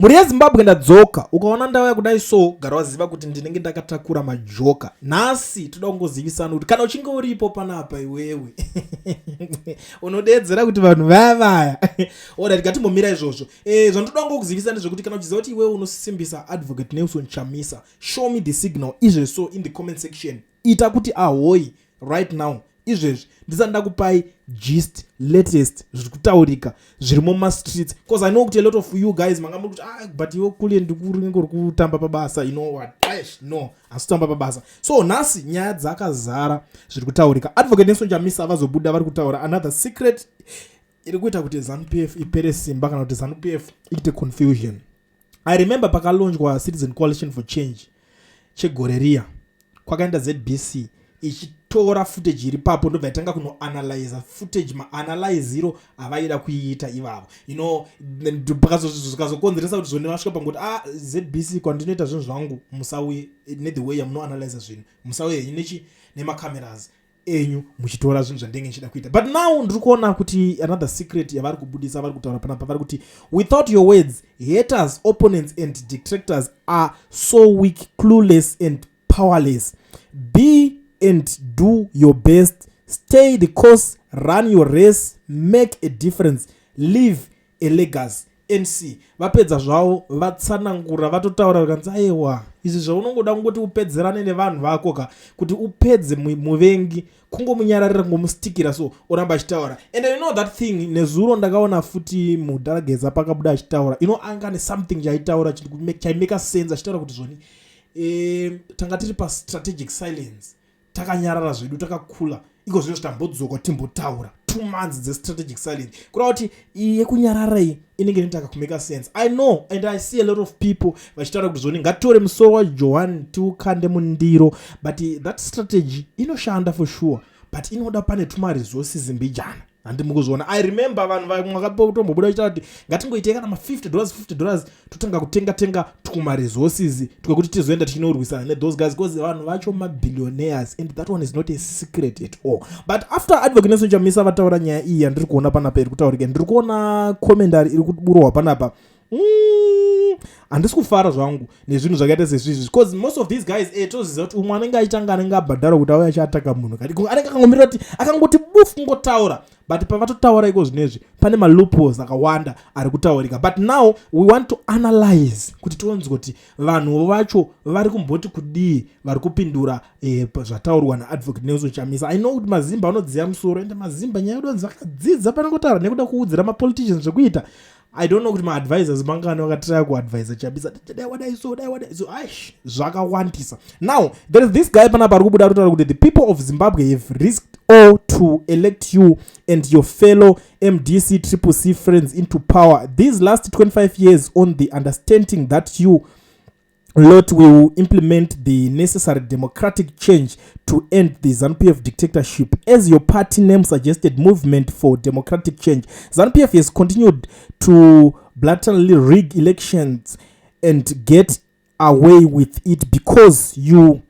Mhuri yeZimbabwe, ndadzoka. Ukaona ndauya kudai so, gara waziva kuti ndinenge ndakatakura majoka. Nhasi toda kungozivisana kuti kana uchinge uripo panapa iwewe unodeedzera kuti vanhu vaya vaya. Alright, ngatimbomira izvozvo. Zvandoda kungokuzivisa ndezvekuti kana uchiziva kuti iwewe unosimbisa Advocate Nelson Chamisa, show me the signal izvezvo in the comment section. Ita kuti ahoi right now, izvezvi, ndisati ndakupai gist latest zviri kutaurika zviri mumastreets, because I know kuti a lot of you guys manga muri kuti, "Ah, but iwe kule ndikuringe uri kutamba pabasa." You know what? Aish, no, hasi kutamba pabasa. So nhasi nyaya dzakazara zviri kutaurika. Advocate Nelson Chamisa vazobuda vari kutaura another secret iri kuita kuti ZANU PF ipere simba, kana kuti ZANU PF iite confusion. I remember pakalaunchwa Citizen Coalition for Change chegore riya, kwakaenda ZBC ichitora footage iri papo, ndobva itanga kunoanalyza footage maanalyziro avaida kuiita ivavo. Zvikazokonzeresa kuti zvone vasvika pangoti, "Ah, ZBC, kwandinoita zvinhu zvangu musauye nethe way yamunoanalyza zvinhu, musauye henyu nechi nemacameras enyu muchitora zvinhu zvandenge ndichida kuita." But now ndiri kuona kuti another secret yavari kubudisa, vari kutaura panapa, vari kuti, "Without your words, haters, opponents and detractors are so weak, clueless and powerless. Be and do your best. Stay the course. Run your race. Make a difference. Leave a legacy." NC vapedza zvavo, vatsanangura, vatotaura, vakanzi, "Aiwa, izvi zvaunongoda kungoti upedzerane nevanhu vako ka, kuti upedze muvengi, kungomunyararira, kungomustikira so oramba achitaura." And you know that thing, nezuro ndakaona futi mudharageza pakabuda achitaura, anga nesomething chaitaura chaimake sense, achitaura kuti zvoni tanga tiri pastrategic silence, takanyarara zvedu, takakula. Iko zvino zvitambodzoka timbotaura 2 months dzestrategic silence, kureva kuti iyi yekunyarara iyi inenge inoita kakumake sense. I know and I see a lot of people vachitaura kuti zvoni ngatitore musoro waJohani tiukande mundiro, but that strategy inoshanda for sure, but inoda pane tumaresources mbijana, handi mukuzviona? I remember vanhu vakatombobuda vachitaura kuti ngatingoitei kana ma$50, $50, totanga kutenga tenga tumaresources twekuti tizoenda tichinorwisana nethose guys, because vanhu vacho mabillionaires, and that one is not a secret at all. But after Advocate Nelson Chamisa vataura nyaya iyi yandiri kuona panapa iri kutaurika, ndiri kuona commentary iri kuburwa panapa, handisi kufara zvangu nezvinhu zvakaita sezvizvi, because most of these guys, toziva kuti umwe anenge achitanga, anenge abhadharwa kuti auye achiataka munhu, kati anenge akangomirira kuti akangoti bufu kungotaura. But pavatotaura iko zvinezvi pane maloopholes akawanda ari kutaurika. But now we want to analyze kuti tionzwe kuti vanhu vacho vari kumboti kudii, vari kupindura zvataurwa naAdvocate Nelson Chamisa. I know kuti mazimba anodziya musoro, ende mazimba nyaya yedu vakadzidza panongotaura nekuda kuudzira mapoliticians zvekuita. I don't know kuti maadvisors mangani vakatraya kuadvisa Chamisa, "Dai wadai so, dai wadai so." Aish, zvakawandisa. Now there is this guy panapa ari kubuda kutaura kuti, "The people of Zimbabwe have risked all to elect you and your fellow MDC Triple C friends into power these last 25 years on the understanding that you lot will implement the necessary democratic change to end the ZANU-PF dictatorship. As your party name suggested, Movement for Democratic Change, ZANU-PF has continued to blatantly rig elections and get away with it because you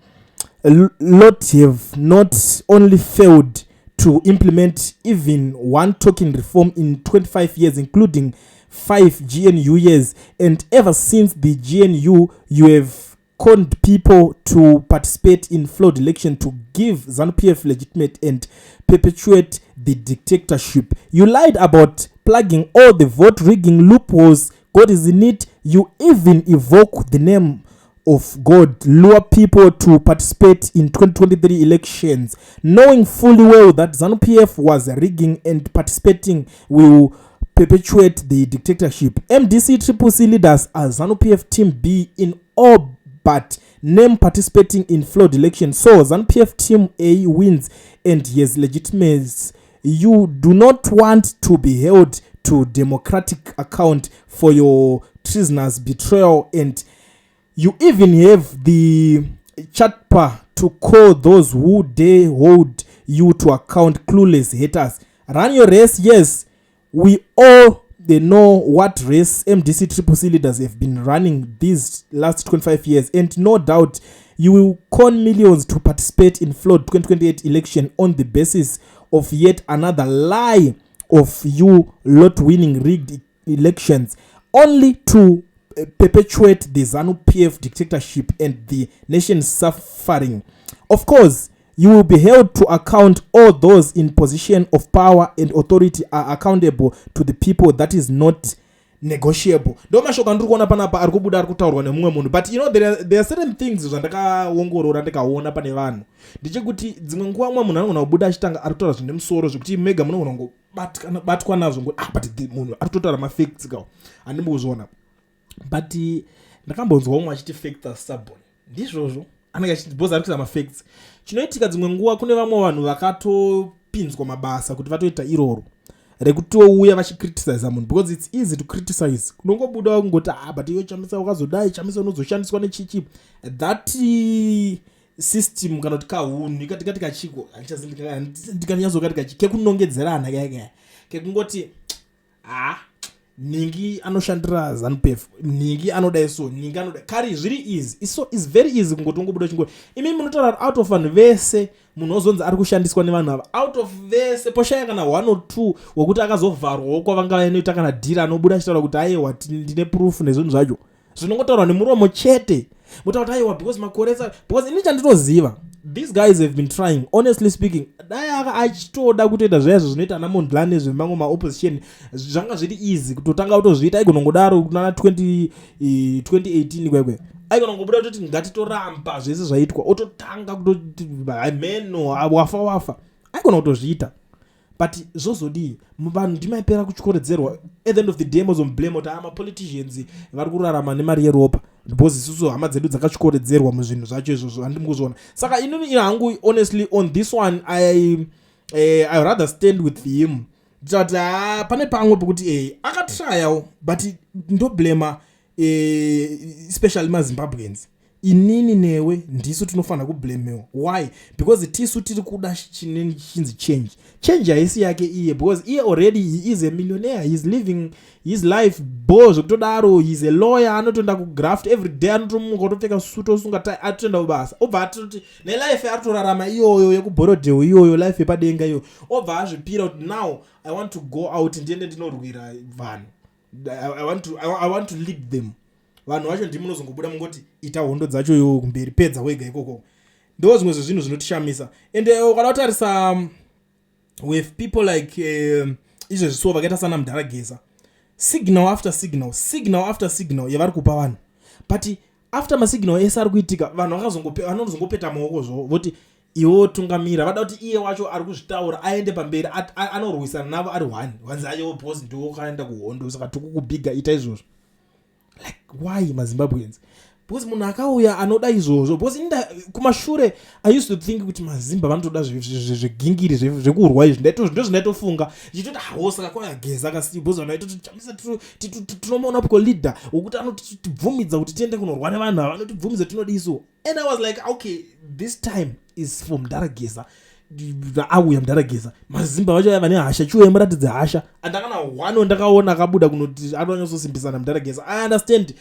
lot have not only failed to implement even one token reform in 25 years, including five GNU years, and ever since the GNU, you have conned people to participate in flawed election to give ZANU-PF legitimate and perpetuate the dictatorship. You lied about plugging all the vote rigging loopholes. God is in it. You even evoke the name of God, lure people to participate in 2023 elections, knowing fully well that ZANU-PF was rigging and participating will perpetuate the dictatorship. MDC Triple C leaders are ZANU-PF Team B in all but name, participating in flawed election. So ZANU-PF Team A wins and has legitimacy. You do not want to be held to democratic account for your treasonous betrayal, and you even have the chutzpah to call those who dare hold you to account clueless haters. Run your race. Yes, we all they know what race MDC Triple C leaders have been running these last 25 years, and no doubt you will con millions to participate in flawed 2028 election on the basis of yet another lie of you lot winning rigged elections, only to Perpetuate the ZANU PF dictatorship and the nation suffering. Of course, you will be held to account. All those in position of power and authority are accountable to the people. That is not negotiable. Ndo mashoko andiri kuona panapa ari kubuda, ari kutaurwa nemumwe munhu. But there are certain things zvandakaongorora, ndikaona pane vanhu, ndechekuti dzimwe nguva mumwe munhu anogona kubuda achitanga ari kutaura zvine musoro, zvekuti mega munogona kungobatwa nazvo ngoti, "Ah, but munhu ari kutotaura mafacts kawo." Handimbozviona, but ndakambonzwa umwe achiti facts are stubborn. Ndizvozvo, anenge achibhoza, ari kuisa mafacts. Chinoitika, dzimwe nguva kune vamwe vanhu vakatopinzwa mabasa kuti vatoita iroro rekutouya vachicriticiza munhu, because it's easy to criticize. Kunongobuda kungoti, "Ah, but iyo Chamisa wakazodai, Chamisa unozoshandiswa nechichi." That system kana kuti kahunhu tikati kachiko, ndikanyazokati kachi kekunongedzerana kaya kekungoti, "Ah, ningi anoshandira ZANU PF, ningi anodai, so ningi anodai." Kari zviri easy, so is very easy kungoti ungobuda chingoti, "Imi munotaura." Out of vanhu vese, munhu ozonzi ari kushandiswa nevanhu ava, out of vese poshaya kana one or two wekuti akazovharwawo kwavanga vainoita kana dhiri, anobuda achitaura kuti, "Aiwa, ndine proof nezvinhu zvacho." Zvinongotaurwa nemuromo chete, mutaura kuti, "Aiwa, because makore." Because ini chandinoziva, these guys have been trying. Honestly speaking, dai aka achitoda kutoita zvaizvo zvinoita ana Mondlane zvemamwe maopposition, zvanga zviri easy kutotanga kutozviita. Aigonongodaro kunana 2018 kwekwe, aigonongobuda kutoti, "Ngatitoramba zvese zvaitwa," ototanga kutoti meno wafa wafa. Aigona kutozviita, but zvozodii? Vanhu ndimaipera kutyorodzerwa. At the end of the day, mozomublame kuti ama politicians vari kurarama nemari yeropa, because isusu hama dzedu dzakatyoredzerwa muzvinhu zvacho izvozvo. Handimi kuzviona. Saka inini hangu, honestly, on this one I rather stand with him. Ndichati ha, pane pamwe pekuti akatryawo, but ndoblema especially maZimbabweans. Inini newe ndisu tinofanira kublamewa. Why? Because tisu tiri kuda chine chinzi change. Change haisi yake iye, because iye already he is a millionaire, he is living his life bo zvekutodaro. He is a lawyer, anotoenda kugraft every day, anotomuka, otopfeka suit, osunga tai, atoenda kubasa, obva atoti nelife yaaritorarama iyoyo yekuBorrowdale iyoyo, life yepadenga iyoyo, obva azvipira kuti, "Now I want to go out, ndiende ndinorwira vanhu. I want to lead them." Vanhu vacho ndimi munozongobuda mungoti, "Ita hondo dzacho iwo kumberi, pedza wega ikoko." Ndo zvimwe zvezvinhu zvinotishamisa. And ukada kutarisa with people like izvezvi so, vakaita sana Mudhara Geza, signal after signal, signal after signal yavari kupa vanhu, but after masignal ese ari kuitika, vanhu vanozongopeta maoko zvo, voti, "Iwo tungamira." Vada kuti iye wacho ari kuzvitaura aende pamberi, anorwisana navo ari one. Vanzi, "Ayo boss, ndiwo kaenda kuhondo, saka tikukubhiga, ita izvozvo." Like, why maZimbabweans? Because munhu akauya anoda izvozvo, because inda kumashure I used to think kuti maZimba vanotoda zvegingiri, zvekurwa izvi. Ndo zvindaitofunga ndichitoti, "Hawo, saka kwauya Geza kasi." Because vanhu vaitoti Chamisa tinomuona piko leader wokuti anotibvumidza kuti tiende kunorwa nevanhu ava, anotibvumidza tinodiso. And I was like, "Okay, this time is for Mudhara Geza." Auya Mudhara Geza, maZimba vacho vane hasha, chiuye muratidze hasha. Andakana one ndakaona akabuda kunoti anonyatsosimbisana Mudhara Geza. I understand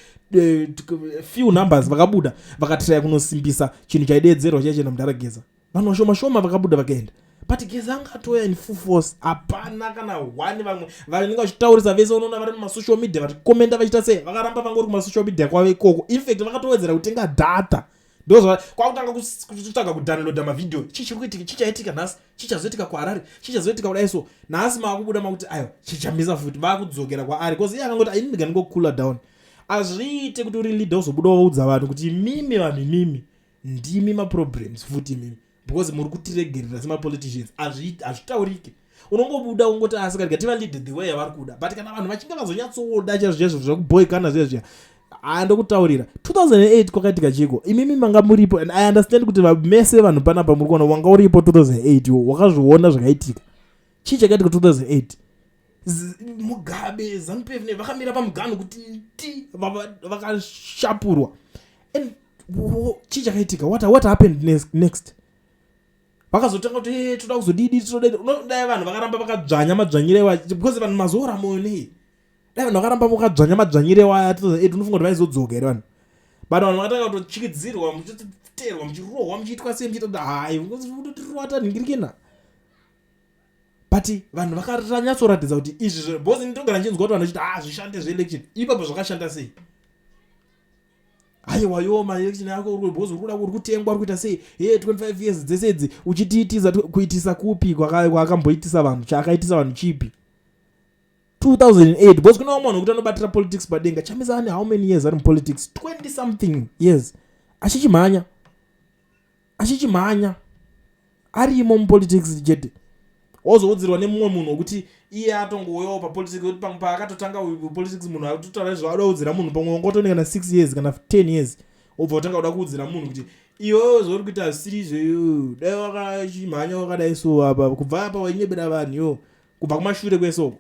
few numbers vakabuda vakatraya kunosimbisa chinhu chaideedzerwa chaichena Mudhara Geza. Vanhu vashoma shoma vakabuda vakaenda, but Geza anga atoya in full force. Hapana kana one. Vamwe vanenge vachitaurisa vese, unoona vari mumasocial media vachikomenda, vachiita sei, vakaramba vangori kumasocial media kwavo ikoko. Infact, vakatowedzera kutenga data, ndozva kwakutanga kutsvaga kudownloada mavhidhiyo. Chii chiri kuitika? Chichaitika nhasi, chichazoitika kuHarare, chichazoitika kudai. So nhasi maakubuda makuti, "Aiwa, chichamisa futi," vakudzokera kwaari, because iye akangoti, "Aini ndiga ndingocoola down." Azviite kuti uri leader uzobuda waudza vanhu kuti, "Imimi vanhu, imimi ndimi maproblems futi imimi, because muri kutiregerera semapoliticians." Hazvitaurike. Unongobuda ungoti, "Asi karega tiva lead the way yavari kuda." But kana vanhu vachinge vazonyatsoda chaizvo chaizvo zvekubhoikana zviya zviya, handokutaurira. 2008 kwakaitika chiko? Imimi manga muripo, and I understand kuti mese vanhu panapa muri kuona, wanga uripo 2008, iwo wakazviona zvakaitika. Chii chakaitika 2008? Mugabe, ZANU PF vakamira pamuganho kuti ti vakashapurwa. And chii chakaitika? What happened next? Vakazotanga kuti, "Eh, toda kuzodidi, toda." Dai vanhu vakaramba vakadzvanya madzvanyire wa, because vanhu mazora moyo nei. Dai vanhu vakaramba vakadzvanya madzvanyire waya 2008, unofunga kuti vaizodzoka here vanhu? But vanhu vakatanga kutotyikidzirwa, muchiteerwa, muchirohwa, muchiitwa sei, muchiita kuti, "Hai, kutotirohwa, tanhingirikena." But vanhu vakanyatsoratidza kuti izvi, because ndinogara ndichinzwa kuti vanhu vachiti, "Ah, zvishande zveelection." Ipapo zvakashanda sei? Aiwa, yo maelection ako because uri kuda, uri kutengwa, uri kuita sei? He, 25 years dzese idzi uchitiitisa. Kuitisa kupi kwaakamboitisa vanhu? Chaakaitisa vanhu chipi 2008? Because kuna vamwe vanhu vekuti anobatira politics padenga. Chamisa ane how many years ari mupolitics? 20 something years achichimhanya, achichimhanya, arimo mupolitics chete. Wozoudzirwa nemumwe munhu wekuti iye atongouyawo papolitics, kuti pamwe paakatotanga politics, munhu atotaura zvaada kuudzira munhu, pamwe wangotone kana 6 years kana 10 years, wobva utanga kuda kuudzira munhu kuti iwewe zvauri kuita hazvisiri izvoyo, dai wakachimhanya wakadai. So apa kubva apa wainyebera vanhu yo kubva kumashure kwesoko.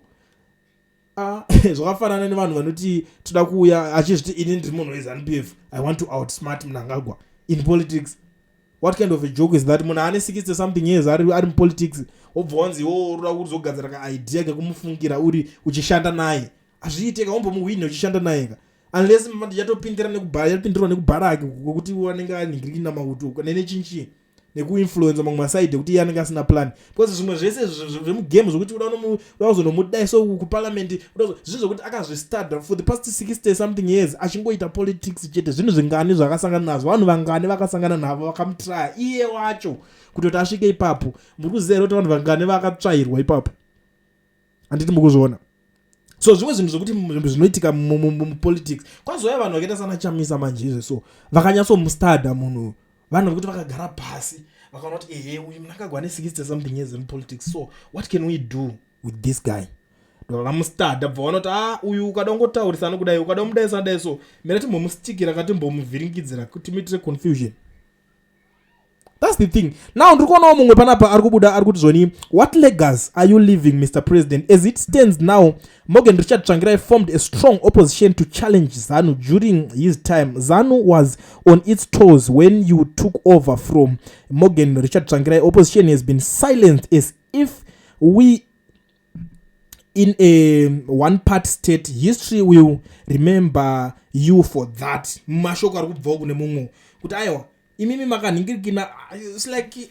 Ah, zvakafanana nevanhu vanoti toda kuuya achizviti, "Ini ndiri munhu weZANU PF, I want to outsmart Mnangagwa in politics." What kind of a joke is that? Munhu ane 60 something years ari mupolitics, wobva wanzi iwo uroda kuzogadzira kaidea kekumufungira uri uchishanda naye. Hazviite ka, wombomuhwina uchishanda naye ka, unless yatopindira yatopindirwa nekubharaki kwekuti anenge anhingirikina mauto nenechinchi nekuinfluenza mamwe masaidi ekuti iye anenge asina plan. Because zvimwe zvese zvemugame zvokuti uda kuzonomudai so kuparliament, zvinhu zvokuti akazvistada for the past 60 something years achingoita politics chete. Zvinhu zvingani zvakasangana nazvo? Vanhu vangani vakasangana navo vakamutraya iye wacho kutoti asvike ipapo? Muri kuziva here kuti vanhu vangani vakatsvairwa ipapo? Handiti mukuzviona? So zvimwe zvinhu zvokuti zvinoitika mupolitics, kwazouya vanhu vakaita sana Chamisa manje izve, so vakanyatsomustada munhu, vanhu vekuti vakagara pasi vakaona kuti, ehe, uyu Mnangagwa ane 60 something years in politics, so what can we do with this guy? Vamustada, bva vaona kuti, a, ah, uyu ukada kungotaurisana kudai, ukada kumudaisa dai, so mira timbomustikira, katimbomuvhiringidzira kuti muitire confusion. That's the thing. Now ndiri kuonawo mumwe panapa ari kubuda ari kuti zvoni, "What legacy are you leaving, Mr President? As it stands now, Morgan Richard Tsvangirai formed a strong opposition to challenge ZANU during his time. ZANU was on its toes when you took over from Morgan Richard Tsvangirai. Opposition has been silenced as if we in a one part state. History will remember you for that." Mashoko ari kubvawo kune mumwe kuti, aiwa, imimi makanhingirikina. It's like,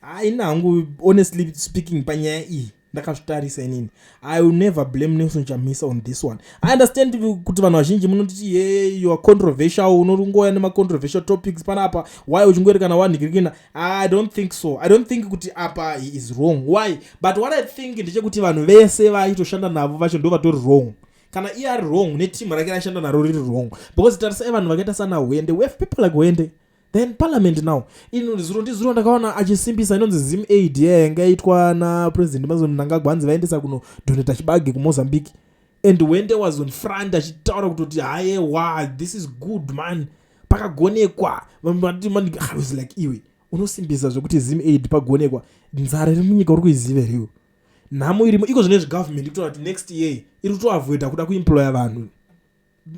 haina hangu, honestly speaking, panyaya iyi ndakazvitarisa inini, I will never blame Nelson Chamisa on this one. I understand kuti vanhu vazhinji munotiti, "Ye, you are controversial, unoringoya nemacontroversial topics panapa. Why uchingori kana wanhingirikina?" I don't think so. I don't think kuti apa he is wrong. Why? But what I think ndechekuti vanhu vese vaitoshanda navo vacho ndo vatori wrong. Kana iye ari wrong, netimu rake raishanda naro riri wrong, because tarisai vanhu vakaita sana Hwende. We have people like Hwende then parliament now. Ino zuro ndizuro ndakaona achisimbisa inonzi Zim Aid iya yanga yaitwa naPresident Emmerson Mnangagwa, hanzi vaendesa kunodonata chibage kuMozambique, and Hwende was on front achitaura kutoti, "Hayewa, this is good man, pakagonekwa." I was like, iwe unosimbisa zvekuti Zim Aid pagonekwa, nzara iri munyika uri kuiziva here iwe? Nhamo irimo iko zvinezvi, government ikutaura kuti next year iri kutoavoida kuda kuemploya vanhu.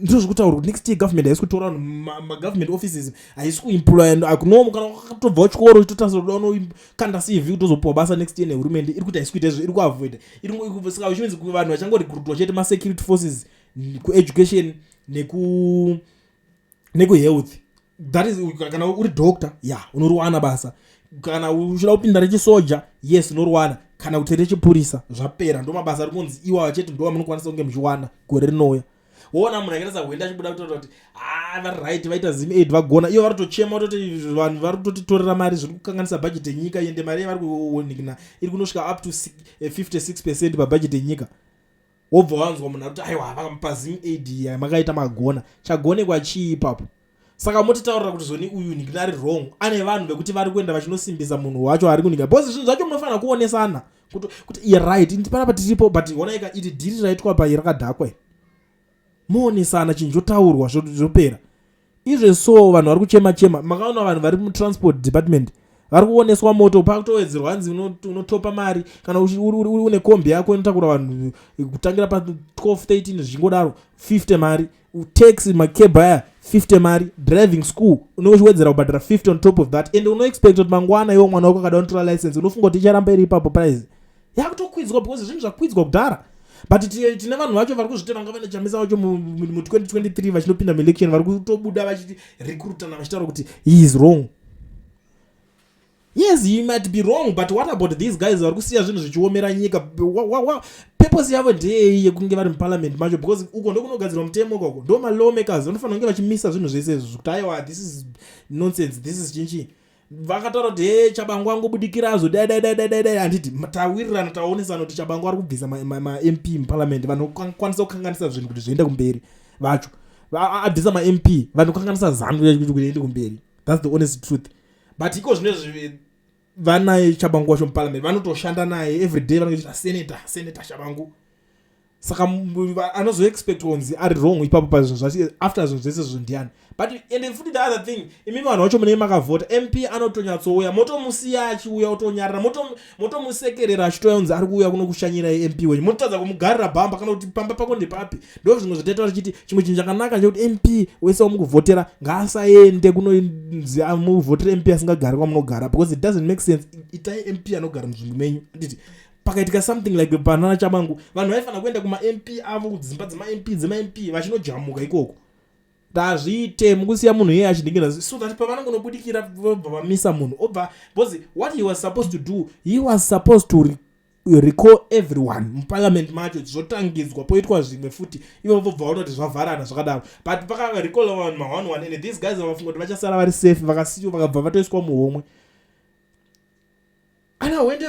Ndizvo zvekutaura kuti next year government haisi kutora vanhu, magovernment offices haisi kuemploya. Akunomo kana wakatobvawo chikoro uchitotarisa kuda unokanda CV kutozopuwa basa next year nehurumende, iri kuti haisi kuita izvo, iri kuavoida. Saka which means vanhu vachangorekrutwa chete masecurity forces, kueducation nekuhealth. That is, kana uri doctor, ya, unoriwana basa. Kana uchida kupinda rechisoja, yes, unoriwana, kana kuti rechipurisa. Zvapera. Ndo mabasa ari kunzi iwawa chete ndo amunokwanisa kunge muchiwana gore rinouya. Woona munhu akaita saHwende achibuda kutaura kuti, "Ah, vari right, vaita Zim Aid, vagona." Ivo vari kutochema kutoti vanhu vari kutotitorera mari, zviri kukanganisa bhajeti yenyika. Ende mari yavari kuonikina iri kunosvika up to 56% pabhajeti yenyika. Wobva wanzwa munhu ari kuti, "Aiwa, paZim Aid makaita magona." Chagonekwa chii ipapo? Saka motitaurira kuti zvoni uyu nikina ari wrong, ane vanhu vekuti vari kuenda vachinosimbisa munhu wacho ari kunika, because zvinhu zvacho munofanira kuonesana kuti iye right, panapa tiripo, but onaika iti dhiri raitwa pai rakadhakwa. Moonesana, chinhu chotaurwa, zvopera izve. So vanhu vari kuchema chema. Makaona vanhu vari mutransport department vari kuoneswa moto pakutowedzerwa, hanzi unotopa mari kana une kombi yako inotakura vanhu kutangira pa12 13 zvichingodaro, 50 mari taxi, macab aya 50 mari, driving school unenge kubhadhara 50 on top of that. And unoexpect kuti mangwana iwo mwana wako akada kunotora license, unofunga kuti icharamba iri ipapo price yakutokwidzwa, because zvinhu zvakwidzwa kudhara. But tine vanhu vacho vari kuzviti vanga vane Chamisa vacho mu2023 vachinopinda muelection, vari kutobuda vachiti recruitana vachitaura kuti he is wrong. Yes, he might be wrong, but what about these guys vari kusiya zvinhu zvichiomera nyika? Purpose yavo ndeyei yekunge vari muparliament macho? Because uko ndokunogadzirwa mutemo ikoko, ndo malawmakers vanofanira kunge vachimisa zvinhu zvese izvo, kuti aiwa, this is nonsense, this is chinchi. Vakataura kuti he, Tshabangu angobudikira azvo, dai dai dai dai dai dai. Handiti tawirirana, taonesana kuti Tshabangu ari kubvisa maMP muparliament vanokwanisa kukanganisa zvinhu kuti zviende kumberi vacho? Abvisa maMP vanokanganisa ZANU yacho kuti iende kumberi. That's the honest truth. But iko zvinezvi vanaye Tshabangu wacho muparliament, vanotoshanda naye everyday, vanenge vachita Senator Tshabangu. Saka anozoexpect kunzi ari wrong ipapo pazvinhu zvacho after zvinhu zvese zvo ndiani? But and futi the other thing, imi vanhu vacho munenge makavhota MP, anotonyatsoouya, motomusiya achiuya, otonyarara, motomusekerera achitouya kunzi ari kuuya kuno kushanyirai MP wenyu, mototadza kumugarira bhamba kana kuti pamba pako ndepapi. Ndo zvimwe zvataita tichiti chimwe chinhu chakanaka chekuti MP wese wamukuvhotera ngaasaende kunonzi muvhotere MP asingagari kwamunogara, because it doesn't make sense. Itai MP anogara munzvimbo menyu, handiti? Pakaitika something like panana Tshabangu, vanhu vaifanira kuenda kumaMP avo, kudzimba dzemaMP, dzemaMP, vachinojamuka ikoko. Ndazviite mukusiya munhu iye achidingira so that pavanongonobudikira vobva vamisa munhu obva, because what he was supposed to do, he was supposed to recall everyone muparliament macho, zvotangidzwa, poitwa zvimwe futi, ivo vobva vaona kuti zvavharana zvakadaro. But pakarecall vanhu ma1 1, and these guys vavafunga kuti vachasara vari safe, vakasiyiwa, vakabva vatoiswa muhomwe. Ana Hwende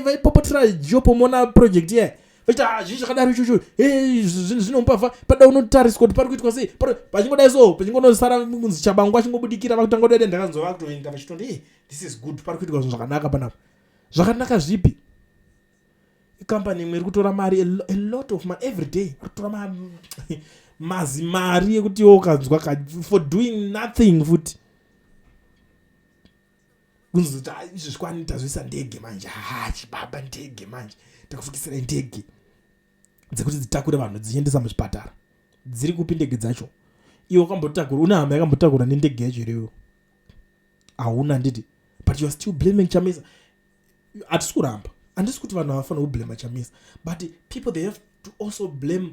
vaipopotera Geo Pomona project iya, vachiti, "Ah, zvii zvakadaro ichocho? Zvinhu zvinomupavha pada unotariswa kuti pari kuitwa sei." Pachingodai so, pachingonosara kunzi Tshabangu achingobudikira, vakutanga kudai. Ndakanzwa vakutoenda vachitondi, "Hey, this is good, pari kuitwa zvinhu zvakanaka panapa." Zvakanaka zvipi? Ikambani imwe iri kutora mari, a lot of money every day, iri kutora mazimari ekuti iwe ukanzwa for doing nothing futi. Kunzi kuti, "Ah, izvi zvikwani tazoisa ndege manje." Ha, chibaba, ndege manje, takufukisirai ndege dzekuti dzitakure vanhu dzichiendesa muzvipatara. Dziri kupi ndege dzacho? Iwe wakambotakura, une hama yakambotakura nendege yacho ireyo? Hauna, nditi? But you are still blaming Chamisa. Hatisi kuramba, handisi kuti vanhu havafanira kublama Chamisa, but people, they have to also blame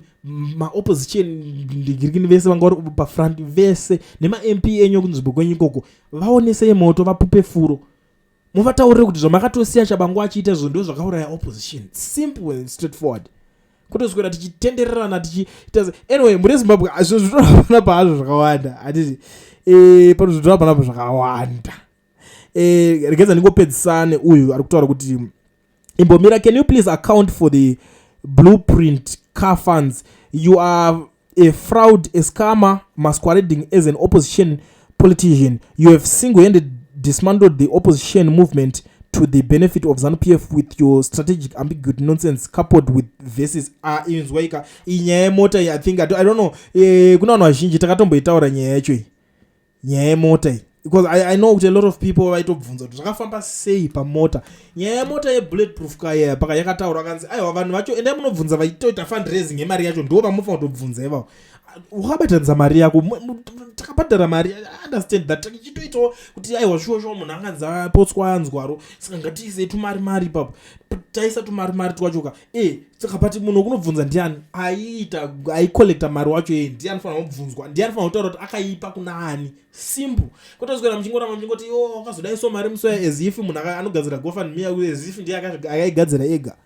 maopposition ndigirikini vese vanga vari pafront vese nemaMP enyu kunzvimbo kwenyu ikoko. Vaonesei moto, vapupe furo, muvataurire kuti zvamakatosiya Tshabangu achiita izvo ndo zvakauraya opposition. Simple and straightforward, kutoswera tichitendererana tichiita. Anyway, mune Zimbabwe zvinhu zvitora panapa hazvo zvakawanda, hatiti? Pano zvitora panapa zvakawanda. Regedza ndingopedzisa neuyu ari kutaura kuti, "Imbomira, can you please account for the Blueprint car funds? You are a fraud, a scammer masquerading as an opposition politician. You have single-handed dismantled the opposition movement to the benefit of ZANU-PF with your strategic ambiguity nonsense coupled with verses." Ah, inzwaika iyi nyaya yemota iyi. I think I don't know, kuna vanhu vazhinji takatomboitaura nyaya yacho iyi, nyaya yemota iyi, because I know kuti a lot of people vaitobvunza kuti zvakafamba sei pamota, nyaya yemota yebulletproof kaya. Paka yakataurwa kanzi aiwa, vanhu vacho endai munobvunza vaitoita fundraising yemari yacho, ndo vamufanira kutobvunza ivavo. Wakabatanidza mari yako, takabhadhara mari. I understand that tichitoitawo kuti aiwa, shuwa shuwa munhu anganzi apotswa anzwaro, saka ngatiisei tumari mari ipapo. Taisa tumari mari twachoka saka but munhu kunobvunza ndiani aiita aicollecta mari wacho? Ndiye anofanira kubvunzwa, ndiye anofanira kutaura kuti akaipa kuna ani. Simple. Kutoswera muchingoramba muchingoti o wakazodai so mari musoya, as if munhu anogadzira GoFundMe, as if ndiye akaigadzira ega.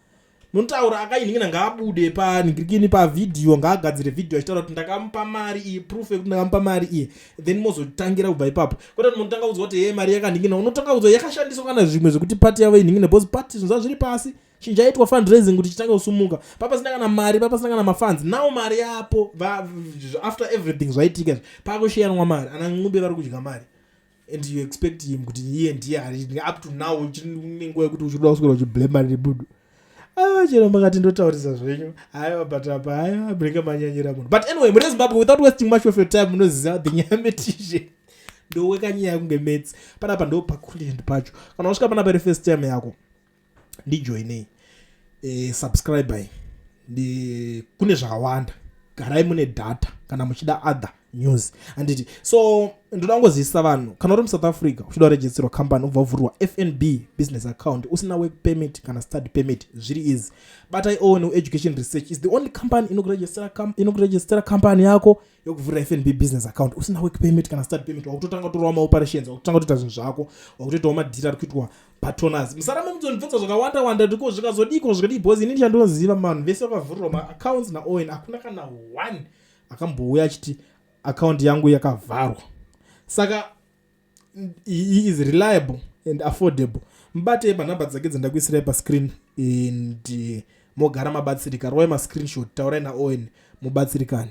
Munotaura akainhingira, ngaabude panhingirikini pavhidhiyo, ngaagadzire vhidhiyo achitaura kuti ndakamupa mari iyi, proof yekuti ndakamupa mari iyi, then mozotangira kubva ipapo. Kwete kuti munotanga kuudzwa kuti ye mari yakanhingina, unotanga kuudzwa yakashandiswa kana zvimwe zvekuti pati yavo inhingina, because pati zvinhu zvavo zviri pasi. Chinhu chaitwa fundraising kuti chitange kusumuka, papasina kana mari, papasina kana mafunds. Now mari yapo, after everything zvaitika izvi, pakushiyanwa mari, ana Ncube vari kudya mari, and you expect him kuti iye ndiye ari up to now nenguva yekuti uchinoda kuswera uchiblame mari rebudu. Aiwa, chero makati ndotaurisa zvenyu, aiwa, but apa aiwa, munenge manyanyira munhu. But anyway, mune Zimbabwe, without wasting much of your time, munoziva the nyametishe ndoweka nyaya kunge maths panapa, ndo pacontent pacho. Kana wasvika panapa iri first time yako, ndijoinei, subscribe. Ndi kune zvakawanda, garai mune data. Kana muchida other news, handiti? So ndoda kungozivisa vanhu, kana uri muSouth Africa uchida kuregisterwa company, ubva wavhurirwa FNB business account usina work permit kana study permit, zviri easy. Batai Owen Education Research. Is the only company inokuregistera company yako, yokuvhurira FNB business account usina work permit kana study permit. Wakutotanga kutorawo maoperations, wakutotanga kutoita zvinhu zvako, wakutoitawo madhiri ari kuitwa patoners. Musarambe mudzondibvunza zvakawanda wanda, ndiko zvikazodiko, zvikadii, because inini chandinoziva, vanhu vese vakavhurirwa maaccounts naOwen, hakuna kana one akambouya achiti akaunti yangu yakavharwa. Saka he is reliable and affordable. Mubatei panhamba dzake dzandakuisirai pascreen and mogara mabatsirika. Rovai mascreenshot, taurai naOwen, mubatsirikani.